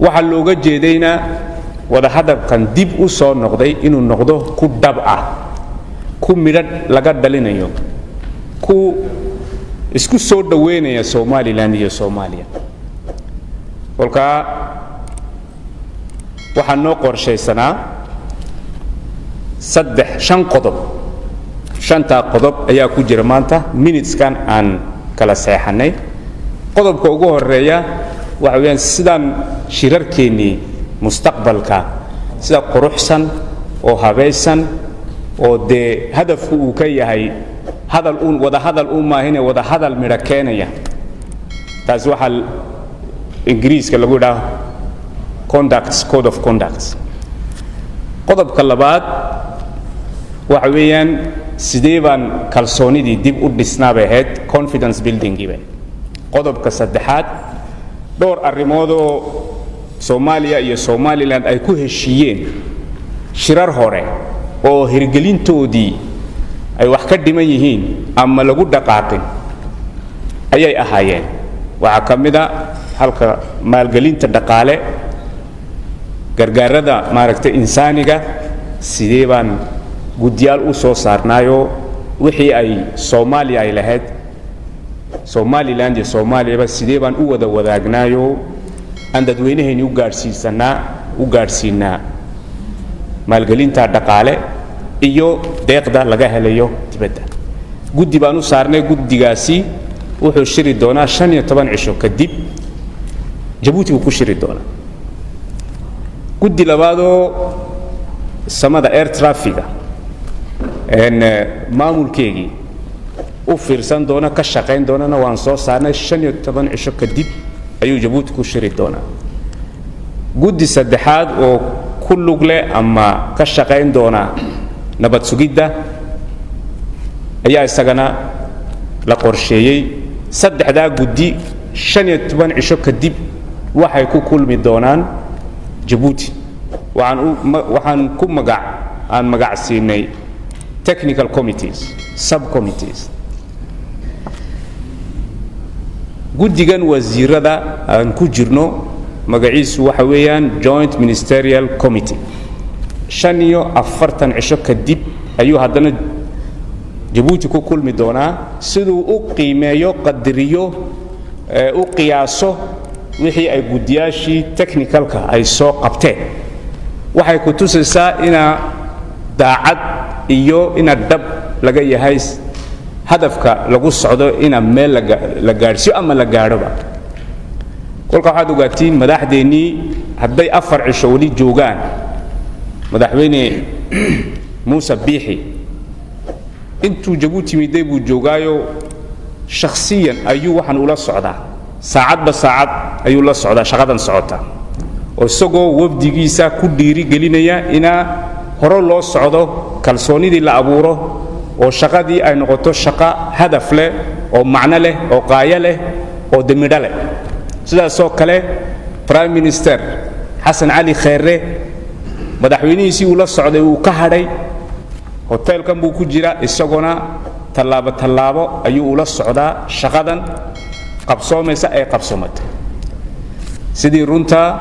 Waxaa looga jeedayna wadahadalkan dib u soo noqday inuu noqdo ku dhab ah, ku midho laga dhalinayo, ku isku soo dhoweynaya Somaliland iyo Soomaaliya. Kolkaa waxaa noo qorshaysanaa saddex, shan qodob. Shantaa qodob ayaa ku jira maanta minuteskan aan kala seexannay. Qodobka ugu horeeya waxa weeyaan sidaan shirarkeennii mustaqbalka sida quruxsan oo habaysan oo dee hadafku uu ka yahay hadal uun, wada hadal uun maahine, wada hadal midho keenaya. Taasi waxaa Ingiriiska lagu idhaha conducts, code of conducts. Qodobka labaad waxa weeyaan sidee baan kalsoonidii dib u dhisnaa bay ahayd, confidence buildingiiba. Qodobka saddexaad, dhowr arrimoodoo Soomaaliya iyo Somaliland ay ku heshiiyeen shirar hore oo hirgelintoodii ay wax ka dhiman yihiin ama lagu dhaqaaqin ayay ahaayeen. Waxaa ka mid a halka maalgelinta dhaqaale, gargaarada maaragtay insaaniga, sidee baan guddiyaal u soo saarnaayoo wixii ay Soomaaliya ay lahayd, Somaliland iyo Soomaaliyaba sidee baan u wada wadaagnaayoo aan dadweynahayni u gaadhsiisanaa, u gaadhsiinaa maalgelinta dhaqaale iyo deeqda laga helayo dibadda. Guddi baan u saarnay. Guddigaasi wuxuu shiri doonaa 15 cisho kadib, Jabuuti buu ku shiri doonaa. Guddi labaadoo samada, air trafficga maamulkeegii u fiirsan doona, ka shaqayn doonana waan soo saarnay. 15 cisho kadib ayuu Jabuuti ku shiri doonaa. Guddi saddexaad oo ku lug leh ama ka shaqayn doona nabad sugidda ayaa isagana la qorsheeyey. Saddexdaa guddi 15 cisho kadib waxay ku kulmi doonaan Jabuuti. Waxaan ku magac aan magac siinay technical committees, subcommittees. Guddigan wasiirada aan ku jirno magaciisu waxa weeyaan Joint Ministerial Committee. 45 cisho kadib ayuu haddana Jabuuti ku kulmi doonaa siduu u qiimeeyo, qadariyo, u qiyaaso wixii ay guddiyaashii technicalka ay soo qabteen. Waxay ku tusaysaa inaa daacad iyo ina dhab laga yahay hadafka lagu socdo, ina meel la gaadhsiiyo ama la gaadhoba. Kolka waxaad ogaatiin madaxdeennii hadday 4 cisho weli joogaan, Madaxweyne Muuse Biixi intuu Jabuuti miday buu joogaayo, shakhsiyan ayuu waxaan ula socdaa, saacadba saacad ayuu la socdaa shaqadan socota, oo isagoo wafdigiisa ku dhiirigelinaya inaa hore loo socdo, kalsoonidii la abuuro oo shaqadii ay noqoto shaqo hadaf leh oo macno leh oo qaayo leh oo demidho leh. Sidaasoo kale Prime Minister Xasan Cali Kheere madaxweynihiisii uu la socday uu ka hadhay, hoteelkan buu ku jira, isaguna tallaabo tallaabo ayuu ula socdaa shaqadan qabsoomaysa ee qabsoomatay. Sidii runta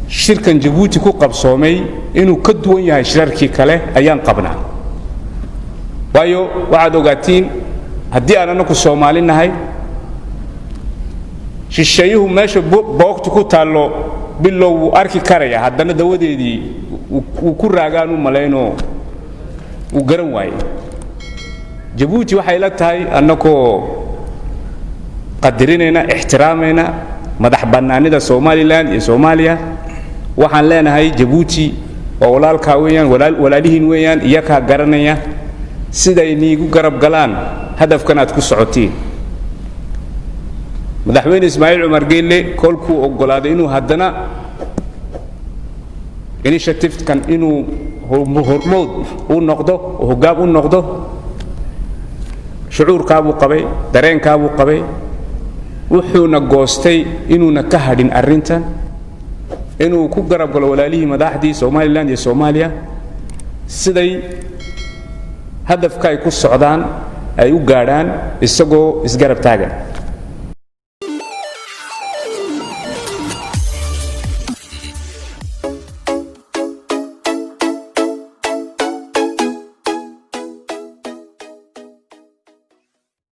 shirkan Jabuuti ku qabsoomay inuu ka duwan yahay shirarkii kale ayaan qabnaa, waayo waxaad ogaatiin haddii aan anaku Soomaali nahay, shisheeyuhu meesha boogtu ku taallo bilow wuu arki karaya, haddana dawadeedii wuu ku raagaan u malaynoo wuu garan waayey. Jabuuti waxay la tahay annagoo qadarinayna, ixtiraamayna madax bannaanida Somaliland iyo Soomaaliya, waxaan leenahay Jabuuti waa walaalkaa weeyaan, walaalihiin weeyaan, iyakaa garanaya siday niigu garab galaan hadafkan aad ku socotiin. Madaxweyne Ismaaciil Cumar Geelle kolkuu oggolaaday inuu haddana initiativekan inuu hormood u noqdo oo hoggaam u noqdo, shucuurkaabuu qabay, dareenkaabuu qabay, wuxuuna goostay inuuna ka hadhin arrintan, inuu ku garab galo walaalihii madaxdii Somaliland iyo Soomaaliya siday hadafka ay ku socdaan ay u gaadhaan, isagoo isgarab taagan.